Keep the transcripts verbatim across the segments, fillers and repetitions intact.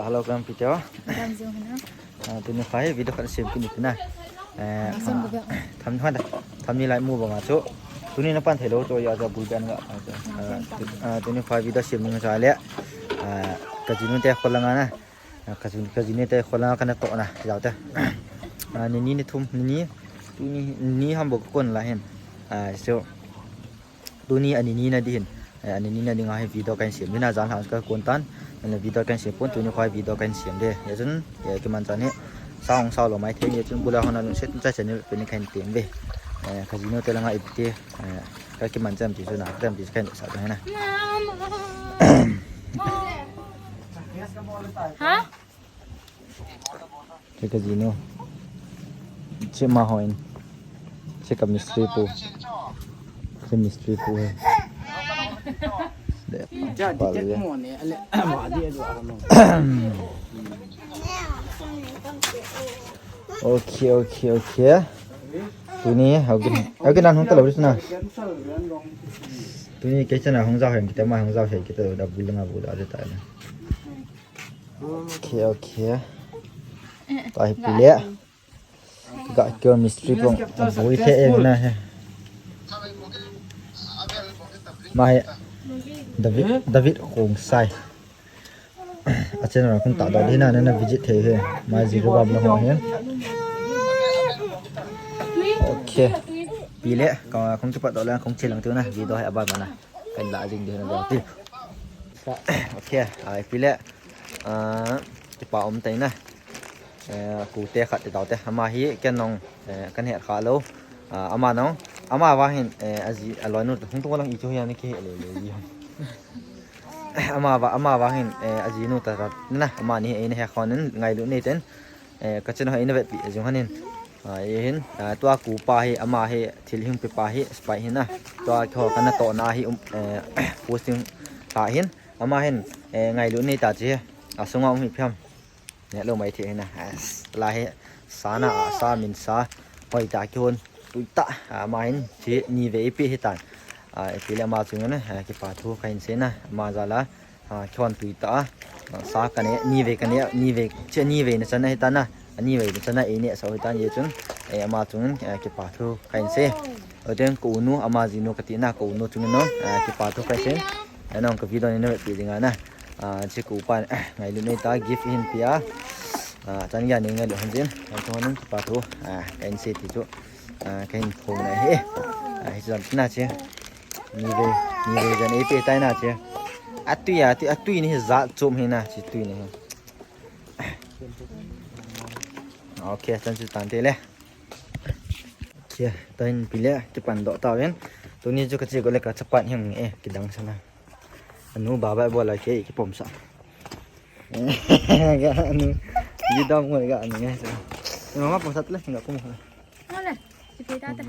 Hello, kan pi teo. Kan jong hina. Ah, tuni kha hi video khat sem kit ni tina. Eh, Kan sem ko bia. Tham hon da. Tham ni lai mu banga chu. Tuni na pan thei lou chu ya ja bul ban ga. Ah, tu-, ah, tuni kha video sem ni cha le. Ah, ka jinu te khol langa na. Ah, ka jinu, ka jinu te khol langa kana toh na. Jao te. Ah, ni ni ni thum ni ni. Tuni ni ham bo kon la hin. Ah, so. Tuni ani ni na di hin. Eh, ani ni na dinga hi video kan sem. Mina jan ha ka kon tan. Ana video kan sem pon tuni kha video kan sem de. Ya chun, ya kiman chan hi. Sa hong sa lou mai thei ya chun bula hona lungset cha channel pe ni kan tem ve. Eh, ka jinu te langa ipte. Eh, ka kiman chan ti chu na, tem ti kan sa na. Ha? Che ka jinu. Che ma hoin. Che ka mistri pu. Che mistri pu hai. De, Ja, pal di de. Mo ne, ale, ma di adu amo. Okay, okay, okay. Tuni, okay. Okay, nan hung ta lou ri suna. Tuni, kei chana hung ja hoin, kita ma hung ja hoin, kita da bul nga bul da ta na. Okay, okay. Tua hi pi le. Ga kyo mistri pong abui the en na he. Ma he. David, David Khongsai. A channel kong ta do di na na visit thei he. Ma ji ru bam lo ho he. Okay. Pi le, ka kong kipat do le kong chilang tu na video he aban mana. Kan la jing di na do ti. Okay, ai pi le. Ah, kipa um tai na. Eh, ku te khat te tau te. Ama hi ken nong, eh, kan het kha lou. Ah, ama nong, ama vang hin, eh, aji, aloi nu hung tu lang i chu hian ki he le le ji. Ama va, ama vang hin, eh, aji nu ta ta na, ama ni ei na he khon in ngailu nei ten. Eh, ka chen ho ei na vet pi jong han in. Ah, ei hin, ah, tua ku pa hi, ama hi, thil hing pe pa hi, spy hin na. Tua kho kan na to na hi, um, eh, posting ta hin. Ama hin, eh, ngailu nei ta chi. A sunga um hi phiam. Ne lo mai thei hina. As, la he sa na, a sa min sa. Hoi ta ki hon. Tui ta. A ma hin chi ni ve ipi hi tan. A, ipi le ma chung na. A, kipa thu ka hin se na. Ma za la. A, ki hon tui ta. A, sa ka ne, ni ve ka ne, ni ve, che ni ve na chan na hi ta na. A ni ve na chan na e ne sa hoi tan ye chun. E, ama chung, a, kipa thu ka hin se. Oden ko unu, ama jinu ka ti na, ko unu chung no. A, kipa thu ka hin se. Anong ka video ni na pi dinga na. Ah, chi ku pan, ah, ngailu nei ta gift hin pia. Ah, chan ya ni ngailu han jin. An to nun pa thu. Ah, kan se ti chu. Ah, kan pho na he. Ah, hi jan na che. Ni ve, ni ve jan e pe tai na che. Atui ya, atui, atui ni za chom he na che tui ni he. Okay, chan chu tan te le. Kia, tain pi le, kipan do ta ven. Tuni chu ka chi ko le ka chapan hing e, kidang sana. Anu baba bola ke kipom sa. Ga anu. Gidam ngoi ga anu nge sa. Mama pom sat le, ga pom. Ngole, si pe ta ta.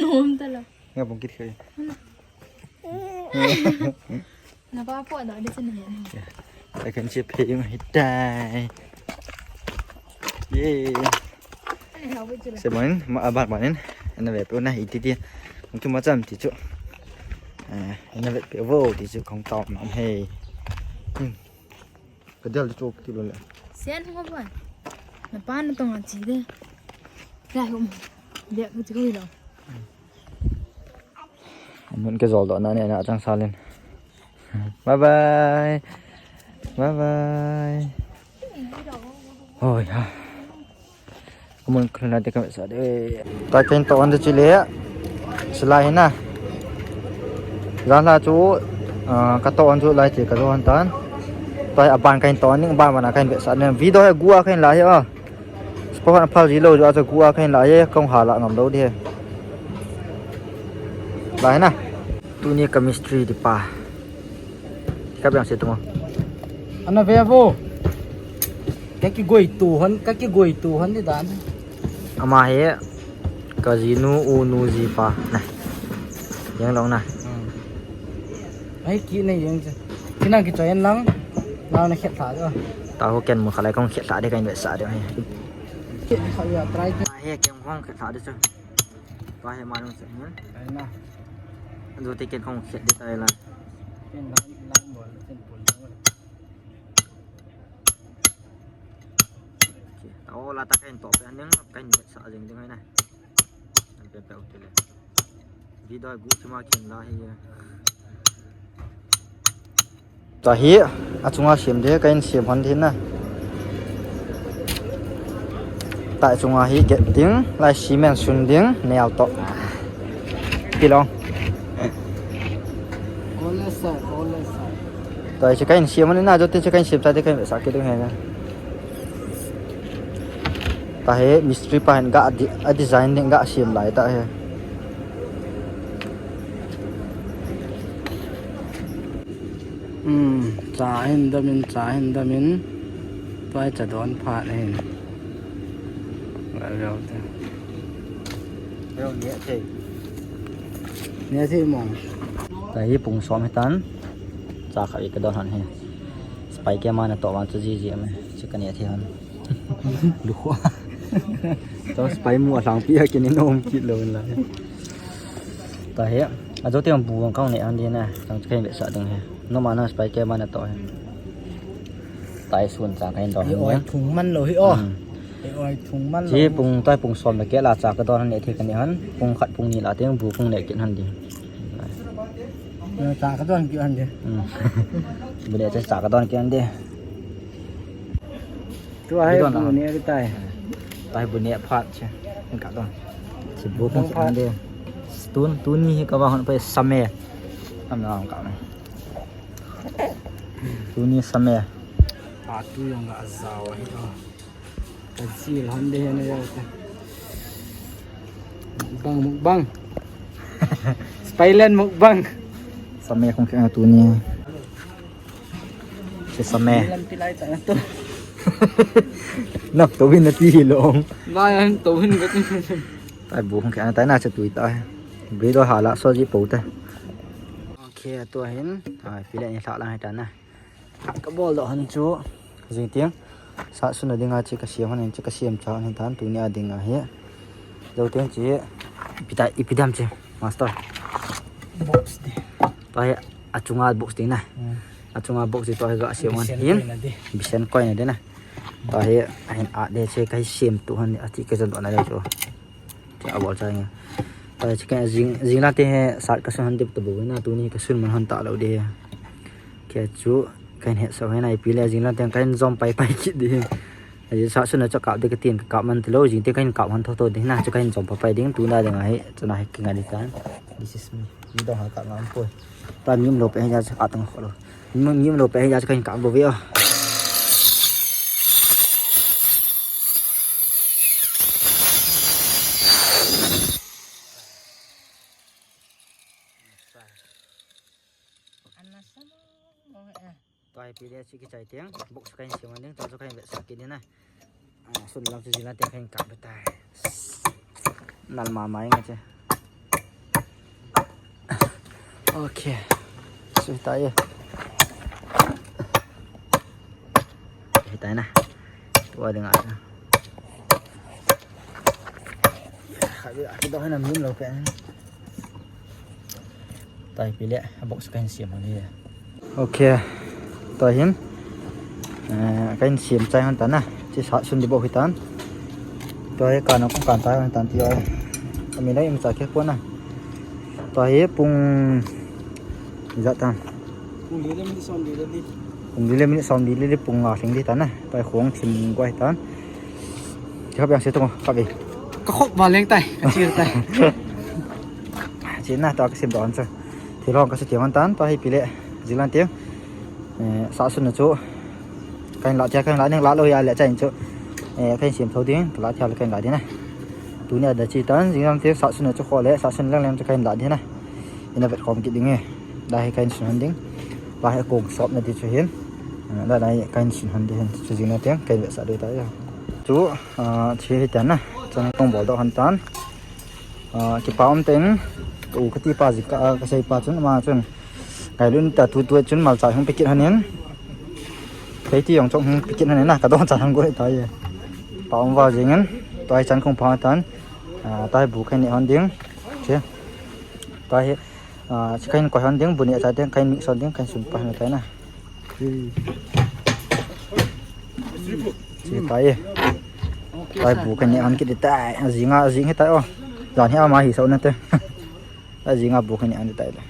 Nom ta lo. Ga pom kit khai. Na pa po da de chen he. Ai kan che phe yung hitai. Ye. Ani ha wi chu la. Se manin, ma aban manin. Ana ve pe na iti ti. Kong tu ma cham ti chu. Eh, ana ve pe vo ti chu kong tao nam he. Hmm. Ka dial chu ti lo le. Sian ho ba. Na pa na tong a chi de. Lai hum. Dia ku chu lo. Anun ke jol do na ne na chang salin. Bye bye. Bye bye. Hoi ha. Kamun khuna te kam sa de. Ta ken to on de chile. Silai na. Jan la chu, ah, ka to on chu lai che ka to on tan. Ta aban ken to on ning ban ban ken be sa ne. Video he gua ken la he a. Sport aphal ji lo ju a chu gua khen la ye kong hala ngam lo di he. Lai na. Tuni ka mistri di pa. Ka biang se tu mo. Ana ve vo. Ka kigoi tu hon, ka kigoi tu hon di dan. Ama he ka jinu unu ji pa na. Yang long na. Hmm. Ai ki nei yang che. Kina ki choi lang. Nau na khet tha jo. Ta ho ken mu khalai kong khet tha de ka in ve sa de. Khet tha ya try ke. He ken kong khet tha de chu. Ta he ma nung se. Ai na. An jo te ken kong khet de ta la. Ken lang lang mo ken pul. Ola ta kahin toh pe ding, kahin vetsah jing ding ahi na. An pe pe u te le. Video gu chuma khin la hi. Tua hi, achunga sem ding, kahin sem hon ding na. Tua chunga hi get ding, lai cement sun ding, nail toh. Tilong. Ole sa, ole sa. Tua hi kahin sem hon na, jote chu kahin sem ta ding, kahin sa kit ding ahi na. Tua hi mistri pa hin ga di-, a design ding ga sem lai ta hi. Hmm, cha hin damin, cha hin damin. Tua hi cha don phat hin. Well, well, te. Well, nia thei. Nia thei mong. Tua hi pung som hi tan. Cha kha i ka don han hi. Spy camera na toh vang chu ji ji mai. Chu ka nia thei han. Lukhuh. Tua spy mu a lhangpi a kini nom kit lou in la. Tua hi, a jo te bu ang kong ne an di na, tang chu kahin vetsah ding hi. Nom a na spy camera na toh hi. Tua hi sun cha kahin don hi. Oi, thung man lou hi o. Hmm. Oi, thung man lou. Chi pung tua hi pung som le keh la cha ka don han ne thei ka ne han. Pung khat pung ni la teng bu kong ne kit han di. Cha ka don kit han di. Hmm. Bu ne cha ka don kit han di. Tua hi bu ne tai. Tua hi bu ne phat che. Ka don. Chi bu kong phat de. Tun, tuni hi ka va hon pa same. Am na ka. Tuni same. Pa tu jong ga jao hi to. Ka jil hon de ne ya. Mukbang, mukbang. Spy land mukbang. Same kong kya tuni. Sesame. Lam pilai ta na to. Nap to win na ti long. Ba yan to win ka. Tai bu kong kya tai na cha tui ta. Video hala so ji po ta. Okay, tua hin. Ai, pile ni lha lang hai ta na. Ka bol do han chu. Jing tiang. Sa sun a ding a chi ka siam han chi ka siam cha han tan tuni a ding a hi. Lo tiang chi. Ipi ta, ipi dam chi. Master. Box de. Tua hi achunga box ding na. Hmm. Achunga box di tua hi ga siam hon hin. Bisen koi na de na. Tua hi ahin a de che kai siam tu hon ati ka jan na le chu. Che a bol cha nge. Tua che ka jing, jing la te he sat ka sun hon dip tu bu na tuni ka sun man hon ta lo de. Ke chu kahin het so he na ipi le jing la te kahin jom pai pai kit de. Aji sa sun a chu kap de ka tin ka kap man ti lo jing te kahin kap hon tho tho de na chu kahin jom pai pai ding tu na de ngai chu na he ki ngai de tan. This is me. Mi dong ha ka ngam poi. Ta mi um lo pe ya chu atang kho lo. Mi, mi um lo pe ya chu kahin kap bo ve o. Tua hi pile chu kichai tiang, box chu kahin siam ding, tua chu kahin vetsah kit ding na. Ah, sun lam chu jing la tiang kahin kap tai. Nal ma mai nga che. Okay. Chu tai e. Hi tai na. Tua ding a. Kha bi a ki do na min lo pe. Tai pile, a box kahin siam hon hi. Okay. Tua hin. Eh, kahin siam chai hon tan na. Chi sa sun di bo hi tan. Tua hi kan kong kan tai hon tan ti oi. Ami lai im cha ke po na. Tua hi pung ja tan. Pung li le minute som li le li. Pung li le minute som li le li pung nga hling di tan na. Tua hi khong thim go hi tan. Chi khap yang se to khap ve. Ka khop va leng tai, ka chir tai. Chi na ta ka sim don chu. Thilong ka su tiang hon tan, tua hi pile, jing lan tiang. Eh, sa sun na chu. Kahin la tia, kahin la ning la lo ya le chain chu. Eh, kahin sim tho ding, la tia le kahin la ding na. Tuni a da chi tan, jing lan tiang sa sun na chu kho le, sa sun leng leng chu kahin la ding na. Ina vet khom kit ding e. Da hi kahin sun hon ding. Da hi kong sop na di chu hin. Eh, da da hi kahin sun hon di hin. Chu jing na tiang, kahin vetsah di ta ya. Chu, ah, chi hi tan na. Chang kong bol do hon tan. Ah, kipa um ten, ka u ka ti pa jing ka, ka sei pa chun, ama chun. Ngailun ta tu tu chun malcha hung pikit hanin. Thei ti jong chok hung pikit hanin na, ka don chan hung goi ta ye. Pa um va jingin, tua hi chan kong pa tan. Ah, tua hi bu kahin ne hon ding. Che. Tua hi, ah, chi kahin koi hon ding, bu ne cha ding, kahin mix hon ding, kahin sun pa hon tai na. Chi tai. Pai bu kani an kiti tai. Ajinga, ajing hitai o. Jan hi ama hi sau nate. Ajinga bu kani an tai le.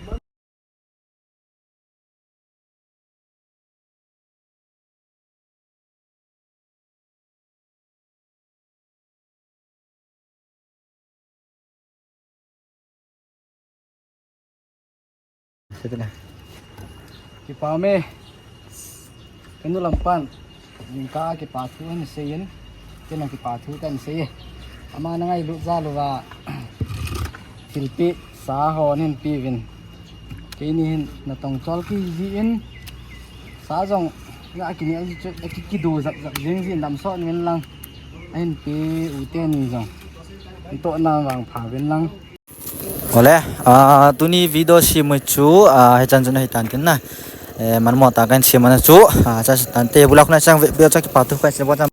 Kipa me. Kanu lampan. Jingkah a kipa thu ahin seiyin. Keiin kipa thu kahin sei e. Ama na ngailut jal uva. Thilpeh sa ho nahin peuvin. Keini hin natong chol kiji in. Sa jong, na kini a chu, aki kidu jap jap jing jin damsot uvin lang. Ahin pe u teni jong. Natoh na vang pha uvin lang. Ole, ah, tuni video sem u chu, ah, hichan chun ahitan tin na. Eh, manmo tah kahin sem ana chu, ah, cha tante bulak na chang ve, be cha kipa thu kahin sei bo cha.